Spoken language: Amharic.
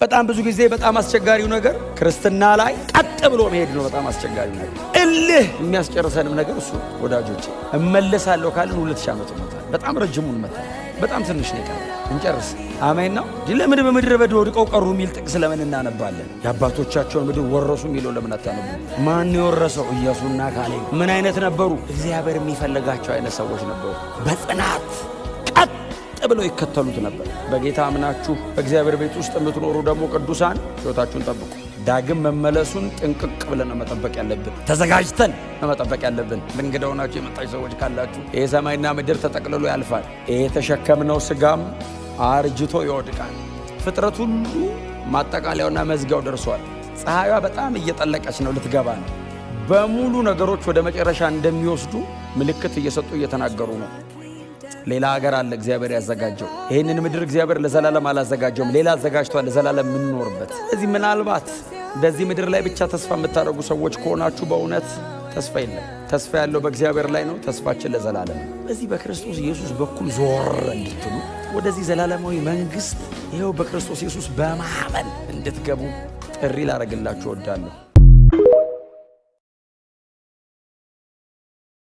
በጣም ብዙ ጊዜ በጣም አስቸጋሪው ነገር ክርስትና ላይ ቀጥ ብሎ መሄድ ነው። በጣም አስቸጋሪው ነገር፣ እልህ የሚያስጨርሰንም ነገር እሱ። ወዳጆቼ፣ እመለሳለሁ ካልን 2000 ዓመት ሆኖታል። በጣም ረጅሙን መታ፣ በጣም ትንሽ ነው የቀረው። እንጨርስ። አሜን ነው። ለምን በምድረ በዳ ወድቀው ቀሩ የሚል ጥቅስ ለምን እናነባለን? የአባቶቻቸውን ምድር ወረሱ የሚለው ለምን አታነቡ? ማን የወረሰው? ኢያሱና ካሌብ። ምን አይነት ነበሩ? እግዚአብሔር የሚፈልጋቸው አይነት ሰዎች ነበሩ። በጽናት ቀጥ ብለው ይከተሉት ነበር። በጌታ አምናችሁ በእግዚአብሔር ቤት ውስጥ የምትኖሩ ደግሞ ቅዱሳን ሕይወታችሁን ጠብቁ። ዳግም መመለሱን ጥንቅቅ ብለን ነው መጠበቅ ያለብን፣ ተዘጋጅተን ነው መጠበቅ ያለብን። እንግዳ ሆናችሁ የመጣችሁ ሰዎች ካላችሁ፣ ይሄ ሰማይና ምድር ተጠቅልሎ ያልፋል። ይሄ የተሸከምነው ስጋም አርጅቶ ይወድቃል። ፍጥረት ሁሉ ማጠቃለያውና መዝጊያው ደርሷል። ፀሐይዋ በጣም እየጠለቀች ነው፣ ልትገባ ነው። በሙሉ ነገሮች ወደ መጨረሻ እንደሚወስዱ ምልክት እየሰጡ እየተናገሩ ነው። ሌላ ሀገር አለ እግዚአብሔር ያዘጋጀው። ይህንን ምድር እግዚአብሔር ለዘላለም አላዘጋጀውም፣ ሌላ አዘጋጅቷል ለዘላለም የምንኖርበት። ስለዚህ ምናልባት በዚህ ምድር ላይ ብቻ ተስፋ የምታደርጉ ሰዎች ከሆናችሁ በእውነት ተስፋ የለም። ተስፋ ያለው በእግዚአብሔር ላይ ነው። ተስፋችን ለዘላለም ነው። በዚህ በክርስቶስ ኢየሱስ በኩል ዞር እንድትሉ፣ ወደዚህ ዘላለማዊ መንግስት ይኸው በክርስቶስ ኢየሱስ በማመን እንድትገቡ ጥሪ ላደርግላችሁ እወዳለሁ።